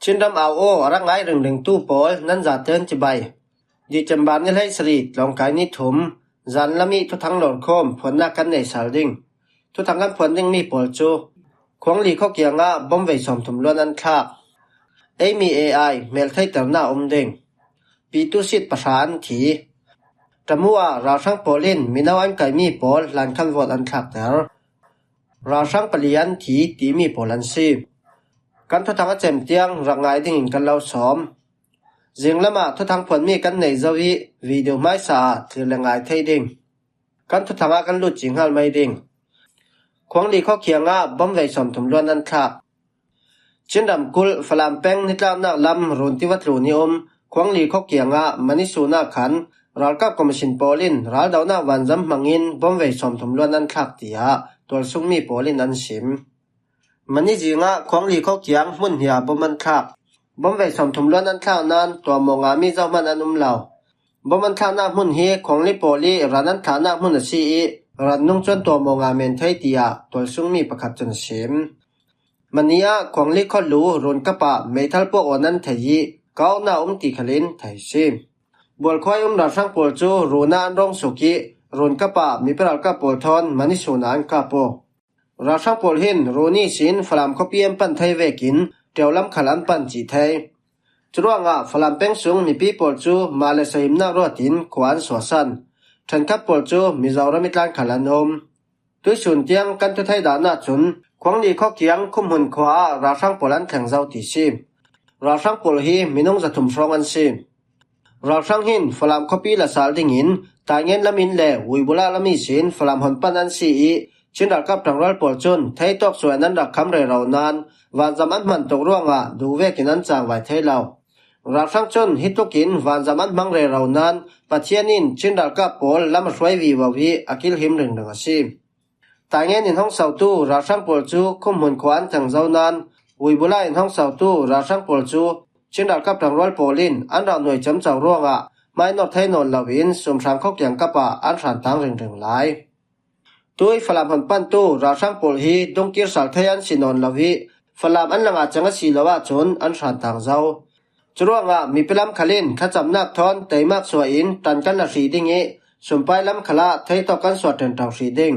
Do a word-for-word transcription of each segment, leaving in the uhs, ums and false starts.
Chin ram au aw a rak ngai ringringtu pawl nan zaten cibai. December ni hleisarih, tlawngkai ni thum, zan lam i thuthang lawrkhawm phuannak kan nei sal ding. Thuthang kan phuan dingmi pawl cu Khuangli khua kiangah bomvei sawmthum luan an thlak. Eimi A I hmeltheihternak a um ding. Pitu sit pahra an thi. Tamu ah ralhrang pawl in mino an kaihmi pawl hlankhan vawt an thlakter. Ralhrang pali an thi timi pawl an si. Kan thuthang a cem tiang rak ngai dingin kan lo sawm. Zinglam ah thuthang phuanmi kan nei zo i video hmaisa ah thlir le ngai thei ding. Kan thuthang ah kan lut cinghal mai ding. Khuangli khua kiangah bomvei sawmthum luan an thlak. Chin ramkulh Falam peng nitlaknak lam runti va tlun i um Khuangli khua kiangah mani sun ah khan ralkap commission pawl in raldohnak vanzam hmangin bomvei sawmthum luan an thlak, tiah tualsungmi pawl in an sim. Mani zingah Khuangli khua kiang hmun hnia bom an thlak. Bomvei sawmthum luan an thlak nain tuamawng ah mi zohman an um lo. Bom an thlaknak hmun hi Khuangli pawl i ran an thlahnak hmun a si i, ran nung cuan tuamawng ah men thei, tiah tualsungmi pakhat cun a sim. Mani ah Khuangli khualu runkap ah meithal puak awn an thei i, ka awknak a um ti khal in thei si. Bualkhua i um ralhrang pawl cu run ah an rawng suk i, runkap ah mipi ralkap pawl thawn mani sun ah an kap aw. Ralhrang pawl hin run ihsin Falam khuapi an pan thei vekin ṭeulam khal an pan cih thei. Curuangah Falam peng sung mipi pawl cu mah le sahimnak ruat in khua an suahsan. Ṭhenkhat pawl cu Mizoram i tlan khal an um. Tuisun tiang kan thuthei dan ahcun Khuangli khua kiang Khumhmun khua ah ralhrang pawl an thleng zo ti si. Ralhrang pawl hi minung zathum hrawng an si. Ralhrang hin Falam khuapi la sal dingin Taingen lam in le Uibula lam ihsin Falam hon pan an si i, Chin ralkap ṭangrual pawl cun theitawk suai an rak kham rero nain vanzam an hman tuk ruangah duh vekin an cangvai thei lo. Ralhrang cun hi tlukin vanzam an hmang rero nain Pathian in Chin ralkap pawl lam a hruai vivo i a kilhim ringring a si. Taingen in hong sautu ralhrang pawl cu Khumhmun khua an thleng zo nain Uibula in hong sautu ralhrang pawl cu Chin ralkap ṭangrual pawl in an rak nuai ciamco ruangah hmainawt thei nawn loin Sumhrang khua kiangkap ah an hrantang ringring lai. Tui Falam hon pantu ralhrang pawl hi dungkir sal thei an si nawn lo i, Falam an langah cang a si lo ahcun an hrantang zo. Curuangah mipi lam khal in thlacamnak thawn teimak suah in ṭan kan la hrih ding i, sumpai lam khalah theitawk kan suah ṭenṭo hrih ding.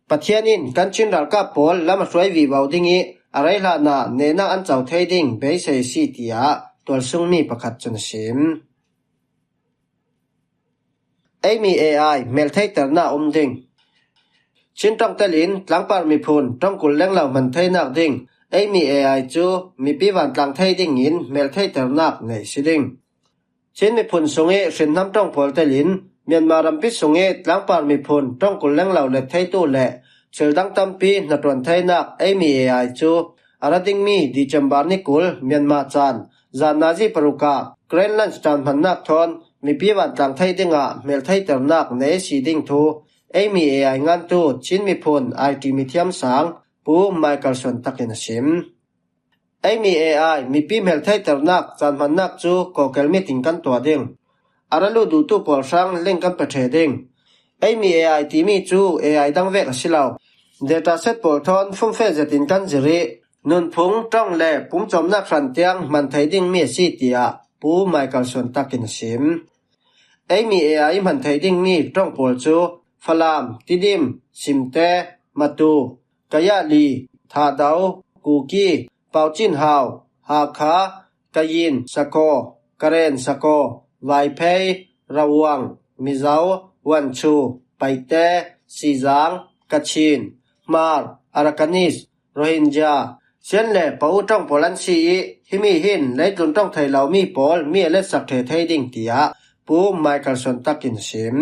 Pathian in kan Chin ralkap pawl lam a hruai vivo ding i, a rei hlanah nehnak an co thei ding beisei a si, tiah tualsungmi pakhat cun a sim. Eimi A I hmeltheihternak a um ding. Chin ṭawngtel in tlangpar miphun ṭawng kul lenglo hman theinak ding Eimi A I cu mipi vantlang thei dingin hmeltheihternak neih si ding. Chin miphun sung i hrinhnam ṭawng pawl telin Myanmar rampi sung i tlangpar miphun ṭawng kul lenglo let theitu le thil dang tampi hnaṭuan theinak Eimi A I cu a ra dingmi December ni kul Myanmar caan zan nazi paruk ah Greenland ṭanhmannak thawn mipi vantlang thei dingah hmeltheihternak nei a si ding thu Eimi A I ngantu Chin miphun I T mithiam sang Pu Michael Suan Takin a sim. Eimi A I mipi hmeltheihternak caan hmannak cu kawkel mit in kan tuah ding. A ra lut duhtu pawl hrang ling kan pe ṭhe ding. Eimi A I timi cu A I dang vek a si lo. Data set pawl thawn fumfeh zetin kan zir i, nunphung, ṭawng le pumcawmnak hran tiang hman thei dingmi a si, tiah Pu Michael Suan Takin a sim. Eimi A I hman thei dingmi ṭawng pawl cu Falam, Tidim, Simte, Matu, Kayahli, Thadou, Kuki, Paucin Hau, Hakha, Kayin, Sakaw, Karen, Sakaw, Vaiphei, Rawang, Mizo, Wanchu, Paite, Sizang, Kachin, Hmar, Arakanese, Rohingya, Shan le Pau ṭawng pawl an si i, himi hin leitlun ṭawng thei lomi pawl mi a letsak ṭhe thei ding, tiah Pu Michael Suan Takin a sim.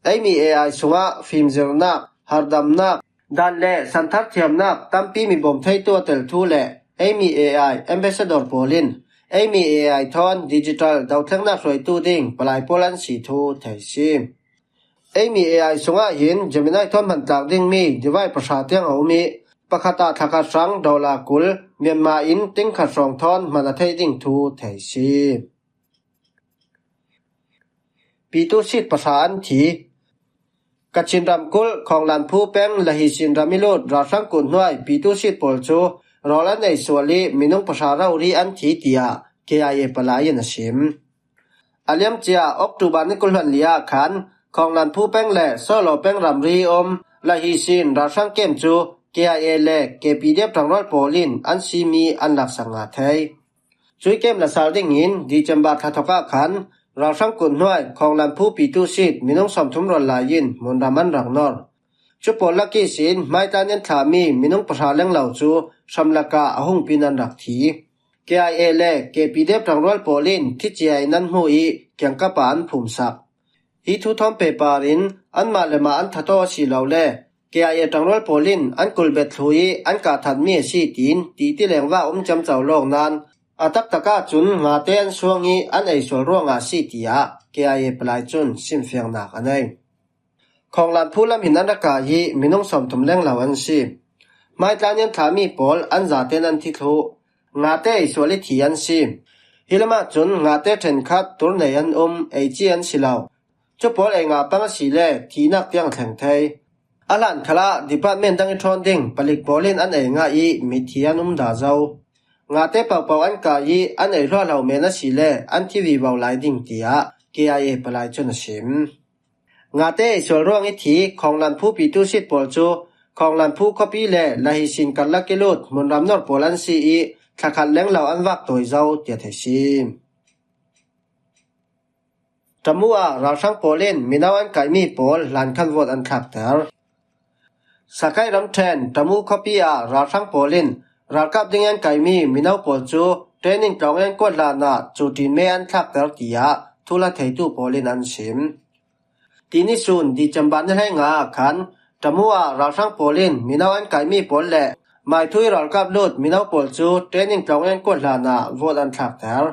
Eimi A I sungah fimzirnak, harhdamnak, dan le santhar thiamnak tampi mi bawm theitu a tel thu le Eimi A I ambassador pawl in Eimi A I thawn digital dothlennak hruaitu ding palai pawl an si thu thei si. Eimi A I sungah hin Gemini thawn hman tlak dingmi device pahra tiang a um i, pakhat ah thlakhat hrang dollar kul, Myanmar in tingkhat hrawng thawn hman a theih ding thu thei si. Pitu sit pahra an thi. Kachin ramkulh Khawnglanphu peng Lahisin ram i lut ralhrang kut hnuai pitu sit pawl cu rawl an ei sual ih minung pahra rori an thi, tiah K I A palai in a sim. A liamcia October ni kul hluan li ah khan Khawnglanphu peng le Sawlaw peng ramri om Lahisin ralhrang kem cu K I A le K P D F ṭangrual pawl in an sim ih an laksak ngah thei. Cui kem la sal dingin December thla thawk ah khan ralhrang kut hnuai Khawnglanphu Pitu Sit minung sawmthum rawl lai in hmunram an rak nor. Cu pawl lak ihsin hmaitlan in thlahmi minung pahra lenglo cu hramlak ah a hung pin an rak thi. K I A le K P D F ṭangrual pawl in thi cia in an hmuh ih kiangkap ah an phumsak. Hi thu thawm pehpar in anmah le mah an that aw a si lo le K I A ṭangrual pawl in an kulbet thlu ih an kah thatmi a si tiin titi lengva um ciamco lawk nain a taktak ahcun ngate an suang ih an ei sual ruangah a si, tiah K I A palai cun simfiangnak a nei. Khawnglanphu lam hin an rak kai ih minung sawmthum lenglo an si. Hmaitlan in thlahmi pawl an zatein an thi thluh. Ngate ei sual ih thi an si. Hi lamah cun ngate ṭhenkhat tur nei an um, ei ci an si lo. Cu pawl ei ngah pang a si le thihnak tiang a thleng thei. A hlan khalah department dang ih ṭhawn ding palik pawl in an ei ngah ih mithi an um dah zo. Ngate pohpoh an kai ih an ei hluahlo men a si le an thi vivo lai ding, tiah K I A palai cun a sim. Ngate ei sual ruang ih thi Khawnglanphu Pitu Sit pawl cu Khawnglanphu khuapi le Lahisin karlak ih lut hmunram nor pawl an si ih thlakhat lenglo an vak tawi zo, tiah theih si. Tamu ah ralhrang pawl in mino an kaihmi pawl hlankhan vote an thlakter. Sakai ramṭhen Tamu khuapi ah ralhrang pawl in ralkap ding an kaihmi mino pawl cu training tlawng an kuat hlanah cutin me an thlakter, tiah thuhla theitu pawl in an sim. Tini sun December ni hleinga ah khan Tamu ah ralhrang pawl in mino an kaihmi pawl le maithui ralkap lut mino pawl cu training tlawng an kuat hlanah vote an thlakter.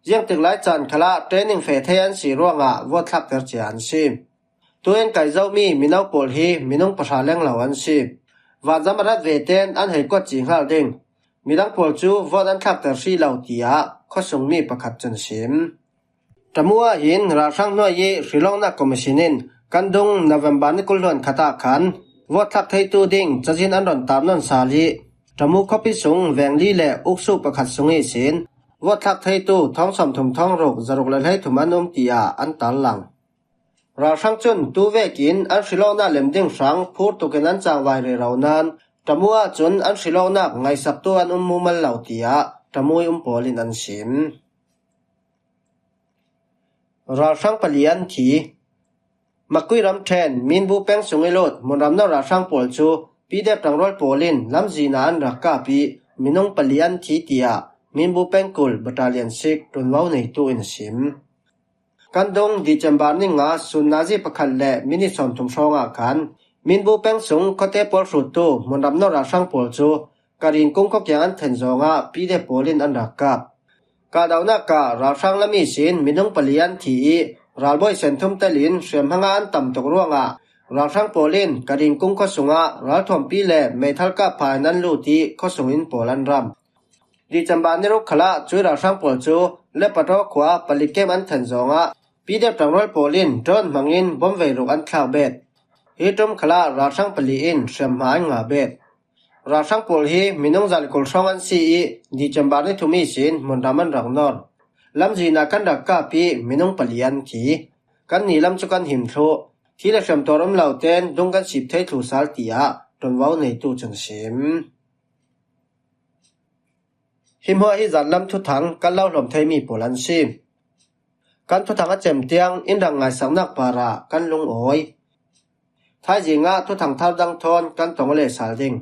Ziangtik lai caan khalah training feh thei an si ruangah vote thlakter cia an si. Tu an kai zomi mino pawl hi minung pahra lenglo an si. Vanzam a rat veten an hei kuat cih hngal ding. Midang pawl cu vote an thlakter hrih lo, tiah khuasungmi pakhat cun a sim. Tamu ah hin ralhrang hnuai ih hrilawknak commission in kan dung November ni kul hluan khat ah khan vote thlak theitu ding cazin an ron tar nawn sal ih Tamu khuapi sung vengli le uksu pakhat sung ihsin vote thlak theitu thawng sawmthum thawng ruk zaruk le hleithum an um, tiah an tarlang. Ralhrang cun tu vekin an hrilawknak lem ding hrang phur tukin an cangvai rero nain Tamu ahcun an hrilawknak ngaihsaktu an um mumal lo, tiah Tamu ih um pawl in an sim. Ralhrang pali an thi. Makui ramṭhen Minbu peng sung ih lut hmunram nor ralhrang pawl cu P D F ṭangrual pawl in lamzin ah an rak kap ih minung pali an thi, tiah Minbu pengkul Battalion six ṭunvo neitu in a sim. Kan dung December ni nga sun nazi pakhat le minit sawmthum hrawngah khan Minbu peng sung khuate pawl hruttu hmunram nor ralhrang pawl cu Karin kung khua kiang an then zawngah P D F pawl in an rak kap. Kahdohnak ah ralhrang lam ihsin minung pali an thi ih ralbawi senthum telin hriamhmang ah an tam tuk ruangah ralhrang pawl in Karin kung khua sungah ralthuampi le meithal kap pha in an lut ih khuasung inn pawl an ram. December ni ruk khalah cui ralhrang pawl cu Lepataw khua palik kem an then zawngah P D F ṭangrual pawl in drone hmangin bom vei ruk an thlak bet. Hi ṭum khalah ralhrang pali in hriamhma an ngah bet. Ralhrang pawl hi minung zali kul hrawng an si ih December ni thum ihsin hmunram an rak nor. Lamzin ah kan rak kap ih minung pali an thi. Kan ni lam cu kan him thluh. Thi le hriamtuar um lo tein dung kan sip thei thlu sal, tiah ṭunvo neitu cun a sim. Hi hmuah hi zanlam thuthang kan lo hlawm theimi pawl an si. Kan thuthang a cem tiang in rak ngaisaknak parah kan lungawi. Thaizing ah thuthang thar dang thawn kan tong aw leh sal ding.